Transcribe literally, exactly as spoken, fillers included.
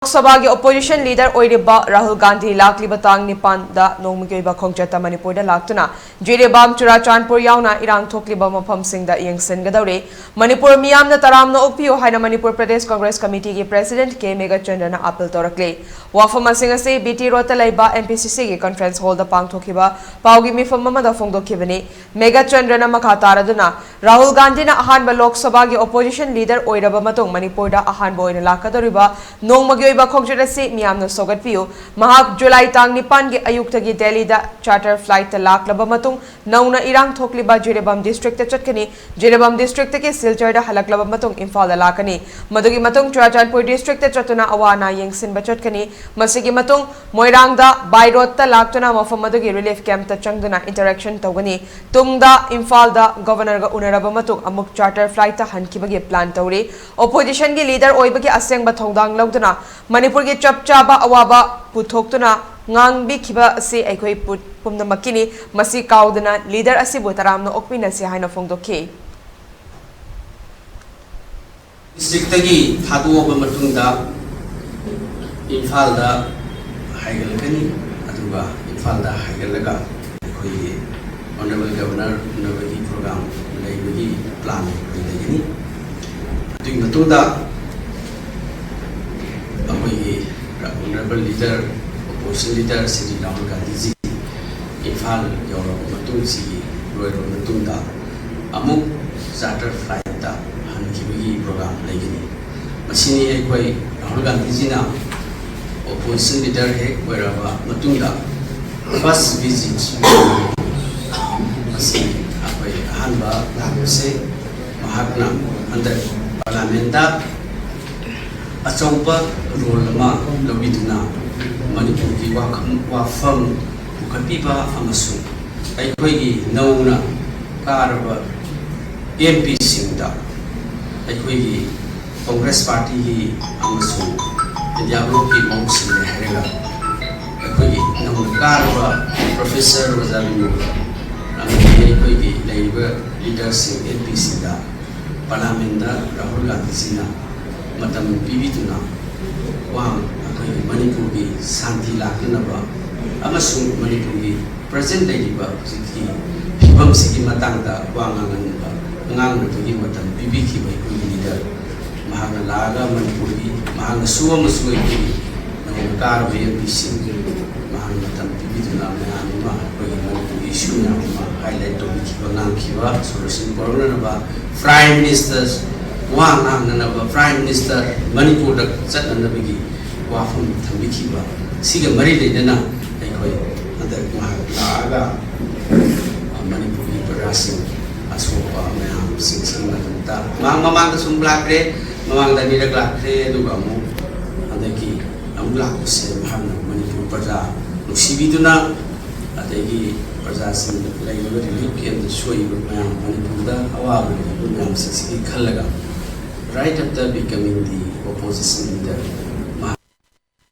ꯂꯣꯛ ꯁꯚꯥꯒꯤ opposition leader ꯑꯣꯏꯔꯤꯕ ꯔꯥꯍꯨꯜ ꯒꯥꯟꯙꯤ ꯂꯥꯛꯂꯤꯕ ꯇꯥꯡ ꯅꯤꯄꯥꯟꯗ ꯅꯣꯡꯃꯒꯤ ꯑꯣꯏꯕ ꯈꯣꯡꯆꯠꯇ ꯃꯅꯤꯄꯨꯔꯗ ꯂꯥꯛꯇꯨꯅ ꯖꯤꯔꯤꯕꯥꯝ, ꯆꯨꯔꯥꯆꯥꯟꯄꯨꯔ ꯌꯥꯎꯅ ꯏꯔꯥꯡ ꯊꯣꯛꯂꯤꯕ ꯃꯐꯝꯁꯤꯡꯗ ꯌꯦꯡꯁꯤꯟꯒꯗꯧꯔꯤ꯫ ꯃꯅꯤꯄꯨꯔ ꯃꯤꯌꯥꯝꯅ ꯇꯔꯥꯝꯅ ꯑꯣꯛꯄꯤꯌꯨ ꯍꯥꯏꯅ ꯃꯅꯤꯄꯨꯔ ꯄ꯭ꯔꯗꯦꯁ ꯀꯣꯡꯒ꯭ꯔꯦꯁ ꯀꯃꯤꯇꯤꯒꯤ ꯄ꯭ꯔꯦꯁꯤꯗꯦꯟꯠ ꯀꯦ ꯃꯦꯘꯆꯟꯗ꯭ꯔꯅ ꯑꯥꯄꯤꯜ ꯇꯧꯔꯛꯂꯤ꯫ ꯋꯥꯐꯝ ꯑꯁꯤꯡ ꯑꯁꯤ ꯕꯤ ꯇꯤ ꯔꯣꯗꯇ ꯂꯩꯕ ꯑꯦꯝ ꯄꯤ ꯁꯤ ꯁꯤꯒꯤ ꯀꯟꯐꯔꯦꯟꯁ ꯍꯣꯜꯗ ꯄꯥꯡꯊꯣꯛꯈꯤꯕ ꯄꯥꯎꯒꯤ ꯃꯤꯐꯝ ꯑꯃꯗ ꯐꯣꯡꯗꯣꯛꯈꯤꯕꯅꯤ꯫ ꯃꯦꯘꯆꯟꯗ꯭ꯔꯅ ꯃꯈꯥ ꯇꯥꯔꯗꯨꯅ, ꯔꯥꯍꯨꯜ ꯒꯥꯟꯙꯤꯅ ꯑꯍꯥꯟꯕ ꯂꯣꯛ ꯁꯚꯥꯒꯤ ꯑꯣꯄꯣꯖꯤꯁꯟ ꯂꯤꯗꯔ ꯑꯣꯏꯔꯕ ꯃꯇꯨꯡ ꯃꯅꯤꯄꯨꯔꯗ ꯑꯍꯥꯟꯕ ꯑꯣꯏꯅ ꯂꯥꯛꯀꯗꯧꯔꯤꯕ ꯅꯣꯡꯃꯒꯤ ꯑꯣꯏꯕ ꯈꯣꯡꯆꯠ ꯑꯁꯤ ꯃꯤꯌꯥꯝꯅ ꯁꯧꯒꯠꯄꯤꯌꯨ꯫ ꯃꯍꯥꯛ ꯖꯨꯂꯥꯏ ꯇꯥꯡ ꯅꯤꯄꯥꯟꯒꯤ ꯑꯌꯨꯛꯇꯒꯤ ꯗꯦꯜꯂꯤꯗ ꯆꯥꯔꯇꯔ ꯐ꯭ꯂꯥꯏꯠꯇ ꯂꯥꯛꯂꯕ ꯃꯇꯨꯡ ꯅꯧꯅ ꯏꯔꯥꯡ ꯊꯣꯛꯂꯤꯕ ꯖꯤꯔꯤꯕꯥꯝ ꯗꯤꯁꯇ꯭ꯔꯤꯛꯇ ꯆꯠꯀꯅꯤ꯫ ꯖꯤꯔꯤꯕꯥꯝ ꯗꯤꯁꯇ꯭ꯔꯤꯛꯇꯒꯤ ꯁꯤꯜꯆꯔꯗ ꯍꯜꯂꯛꯂꯕ ꯃꯇꯨꯡ ꯏꯝꯐꯥꯜꯗ ꯂꯥꯛꯀꯅꯤ꯫ ꯃꯗꯨꯒꯤ ꯃꯇꯨꯡ ꯆꯨꯔꯥꯆꯥꯟꯄꯨꯔ ꯗꯤꯁꯇ꯭ꯔꯤꯛꯇ ꯆꯠꯇꯨꯅ ꯑꯋꯥ ꯑꯅꯥ ꯌꯦꯡꯁꯤꯟꯕ ꯆꯠꯀꯅꯤ꯫ ꯃꯁꯤꯒꯤ ꯃꯇꯨꯡ ꯃꯣꯏꯔꯥꯡꯗ ꯕꯥꯏ ꯔꯣꯗꯇ ꯂꯥꯛꯇꯨꯅ ꯃꯐꯝ ꯑꯗꯨꯒꯤ ꯔꯤꯂꯤꯐ ꯀꯦꯝꯞꯇ ꯆꯪꯗꯨꯅ ꯏꯟꯇꯔꯦꯛꯁꯟ ꯇꯧꯒꯅꯤ꯫ ꯇꯨꯡꯗ ꯏꯝꯐꯥꯜꯗ ꯒꯚꯔꯅꯔꯒ ꯎꯅꯔꯕ ꯃꯇꯨꯡ ꯑꯃꯨꯛ ꯆꯥꯔꯇꯔ ꯐ꯭ꯂꯥꯏꯠꯇ ꯍꯟꯈꯤꯕꯒꯤ ꯄ꯭ꯂꯥꯟ ꯇꯧꯔꯤ꯫ ꯑꯣꯄꯣꯖꯤꯁꯟꯒꯤ ꯂꯤꯗꯔ ꯑꯣꯏꯕꯒꯤ ꯑꯁꯦꯡꯕ ꯊꯧꯗꯥꯡ ꯂꯧꯗꯨꯅ ꯃꯅꯤꯄꯨꯔꯒꯤ ꯆꯞ ꯆꯥꯕ ꯑꯋꯥꯕ ꯄꯨꯊꯣꯛꯇꯨꯅ ꯉꯥꯡꯕꯤꯈꯤꯕ ꯑꯁꯤ ꯑꯩꯈꯣꯏ ꯄꯨ-, ꯄꯨꯝꯅꯃꯛꯀꯤꯅꯤ꯫ ꯃꯁꯤ ꯀꯥꯎꯗꯅ ꯂꯤꯗꯔ ꯑꯁꯤꯕꯨ ꯇꯔꯥꯝꯅ ꯑꯣꯛꯄꯤꯅꯁꯤ ꯍꯥꯏꯅ ꯐꯣꯡꯗꯣꯛꯈꯤ꯫ ꯗꯤꯁꯇ꯭ꯔꯤꯛꯇꯒꯤ ꯊꯥꯗꯣꯛꯑꯕ ꯃꯇꯨꯡꯗ ꯏꯝꯐꯥꯜꯗ ꯍꯥꯏꯒꯠꯂꯛꯀꯅꯤ꯫ ꯑꯗꯨꯒ ꯏꯝꯐꯥꯜꯗ ꯍꯥꯏꯒꯠꯂꯒ ꯑꯩꯈꯣꯏꯒꯤ ꯑꯣꯅꯔꯦꯕꯜ ꯒꯚꯔꯅꯔ ꯎꯅꯕꯒꯤ ꯄ꯭ꯔꯣꯒ꯭ꯔꯥꯝ ꯂꯩꯕꯒꯤ ꯄ꯭ꯂꯥꯟ ꯑꯩꯈꯣꯏ ꯂꯩꯒꯅꯤ꯫ ꯑꯗꯨꯒꯤ ꯃꯇꯨꯡꯗ ꯑꯩꯈꯣꯏꯒꯤ honourable leader, opposition leader Shri Rahul Gandhiji Imphal ꯌꯧꯔꯕ ꯃꯇꯨꯡ, ꯁꯤꯒꯤ ꯂꯣꯏꯔꯕ ꯃꯇꯨꯡꯗ ꯑꯃꯨꯛ ꯆꯥꯔꯇꯔ ꯐ꯭ꯂꯥꯏꯠꯇ ꯍꯟꯈꯤꯕꯒꯤ ꯄ꯭ꯔꯣꯒ꯭ꯔꯥꯝ ꯂꯩꯒꯅꯤ꯫ ꯃꯁꯤꯅꯤ ꯑꯩꯈꯣꯏ ꯔꯥꯍꯨꯜ ꯒꯥꯟꯙꯤꯖꯤꯅ ꯑꯣꯄꯣꯖꯤꯁꯟ ꯂꯤꯗꯔ ꯍꯦꯛ ꯑꯣꯏꯔꯕ ꯃꯇꯨꯡꯗ ꯐꯥꯔꯁ ꯚꯤꯖꯤꯠ꯫ ꯃꯁꯤ ꯑꯩꯈꯣꯏ ꯑꯍꯥꯟꯕ ꯂꯥꯛꯄꯁꯦ ꯃꯍꯥꯛꯅ ꯍꯟꯗꯛ ꯄꯥꯔꯂꯥꯃꯦꯟꯗ ꯑꯆꯧꯕ ꯔꯣꯜ ꯑꯃ ꯂꯧꯕꯤꯗꯨꯅ ꯃꯅꯤꯄꯨꯔꯒꯤ ꯋꯥꯈꯝ, ꯋꯥꯐꯝ ꯄꯨꯈꯠꯄꯤꯕ ꯑꯃꯁꯨꯡ ꯑꯩꯈꯣꯏꯒꯤ ꯅꯧꯅ ꯀꯥꯔꯕ ꯑꯦꯝ ꯄꯤꯁꯤꯡꯗ ꯑꯩꯈꯣꯏꯒꯤ ꯀꯣꯡꯒ꯭ꯔꯦꯁ ꯄꯥꯔꯇꯤꯒꯤ ꯑꯃꯁꯨꯡ ꯏꯟꯗꯤꯌꯥ ꯕ꯭ꯂꯣꯛꯀꯤ ꯃꯍꯨꯠ ꯁꯤꯜꯂꯦ ꯍꯥꯏꯔꯒ ꯑꯩꯈꯣꯏꯒꯤ ꯅꯧꯅ ꯀꯥꯔꯕ ꯄ꯭ꯔꯣꯐꯦꯁꯔ ꯑꯣꯖꯥ ꯕꯤꯅꯣꯗ ꯑꯃꯗꯤ ꯑꯩꯈꯣꯏꯒꯤ ꯂꯩꯔꯤꯕ ꯂꯤꯗꯔꯁꯤꯡ ꯑꯦꯝ ꯄꯤꯁꯤꯡꯗ ꯄꯥꯔꯂꯥꯃꯦꯟꯗ ꯔꯥꯍꯨꯜ ꯒꯥꯟꯙꯤꯖꯤꯅ ꯃꯇꯝ ꯄꯤꯕꯤꯗꯨꯅ ꯋꯥ ꯁꯥꯟꯇꯤ ꯂꯥꯛꯅꯅꯕ ꯑꯃꯁꯨꯡ ꯃꯅꯤꯄꯨꯔꯒꯤ ꯄ꯭ꯔꯖꯦꯟ ꯂꯩꯔꯤꯕ ꯍꯧꯖꯤꯛꯀꯤ ꯐꯤꯕꯝꯁꯤꯒꯤ ꯃꯇꯥꯡꯗ ꯋꯥ ꯉꯥꯡꯅꯅꯕ, ꯉꯥꯡꯅꯕꯒꯤ ꯃꯇꯝ ꯄꯤꯕꯤꯈꯤꯕ ꯑꯩꯈꯣꯏꯒꯤ ꯂꯤꯗꯔ, ꯃꯍꯥꯛꯅ ꯂꯥꯛꯑꯒ ꯃꯅꯤꯄꯨꯔꯒꯤ, ꯃꯍꯥꯛꯅ ꯁꯨ ꯑꯃꯁꯨ ꯑꯩꯈꯣꯏꯒꯤ ꯅꯧꯅ ꯀꯥꯔꯕ ꯑꯦꯝ ꯄꯤꯁꯤꯡ, ꯃꯍꯥꯛꯅ ꯃꯇꯝ ꯄꯤꯕꯤꯗꯨꯅ ꯃꯌꯥꯝ ꯑꯃ ꯑꯩꯈꯣꯏꯒꯤ ꯃꯅꯤꯄꯨꯔꯒꯤ ꯏꯁꯨ ꯃꯌꯥꯝ ꯑꯃ ꯍꯥꯏꯂꯥꯏꯠ ꯇꯧꯕꯤꯈꯤꯕ, ꯉꯥꯡꯈꯤꯕ, ꯁꯣꯂꯨꯁꯟ ꯄꯨꯔꯛꯅꯅꯕ, ꯄ꯭ꯔꯥꯏꯝ ꯃꯤꯅꯤꯁꯇꯔ ꯋꯥ ꯉꯥꯡꯅꯅꯕ, ꯄ꯭ꯔꯥꯏꯝ ꯃꯤꯅꯤꯁꯇꯔ ꯃꯅꯤꯄꯨꯔꯗ ꯆꯠꯅꯅꯕꯒꯤ ꯋꯥꯐꯝ ꯊꯝꯕꯤꯈꯤꯕ, ꯁꯤꯒ ꯃꯔꯤ ꯂꯩꯅꯅ ꯑꯩꯈꯣꯏ ꯍꯟꯗꯛ ꯃꯍꯥꯛ ꯂꯥꯛꯑꯒ ꯃꯅꯤꯄꯨꯔꯒꯤ ꯄ꯭ꯔꯖꯥꯁꯤꯡ ꯑꯁꯣꯛꯄ ꯃꯌꯥꯝꯁꯤꯡꯁꯤꯒꯤ ꯃꯔꯛꯇ ꯃꯍꯥꯛ ꯃꯃꯥꯡꯗꯁꯨ ꯑꯃꯨꯛ ꯂꯥꯛꯈ꯭ꯔꯦ, ꯃꯃꯥꯡꯗ ꯑꯅꯤꯔꯛ ꯂꯥꯛꯈ꯭ꯔꯦ, ꯑꯗꯨꯒ ꯑꯃꯨꯛ ꯍꯟꯗꯛꯀꯤ ꯑꯃꯨꯛ ꯂꯥꯛꯄꯁꯦ ꯃꯍꯥꯛꯅ ꯃꯅꯤꯄꯨꯔ ꯄ꯭ꯔꯖꯥ ꯅꯨꯡꯁꯤꯕꯤꯗꯨꯅ, ꯑꯗꯒꯤ ꯄ꯭ꯔꯖꯥꯁꯤꯡ ꯂꯩꯔꯤꯕ ꯔꯤꯂꯤꯐ ꯀꯦꯝꯞꯇ ꯁꯣꯛꯏꯕ ꯃꯌꯥꯝ, ꯃꯅꯤꯄꯨꯔꯗ ꯑꯋꯥꯕ ꯂꯩꯔꯤꯕ ꯃꯌꯥꯝꯁꯤꯡꯁꯤꯒꯤ ꯈꯜꯂꯒ, right after becoming the opposition leader,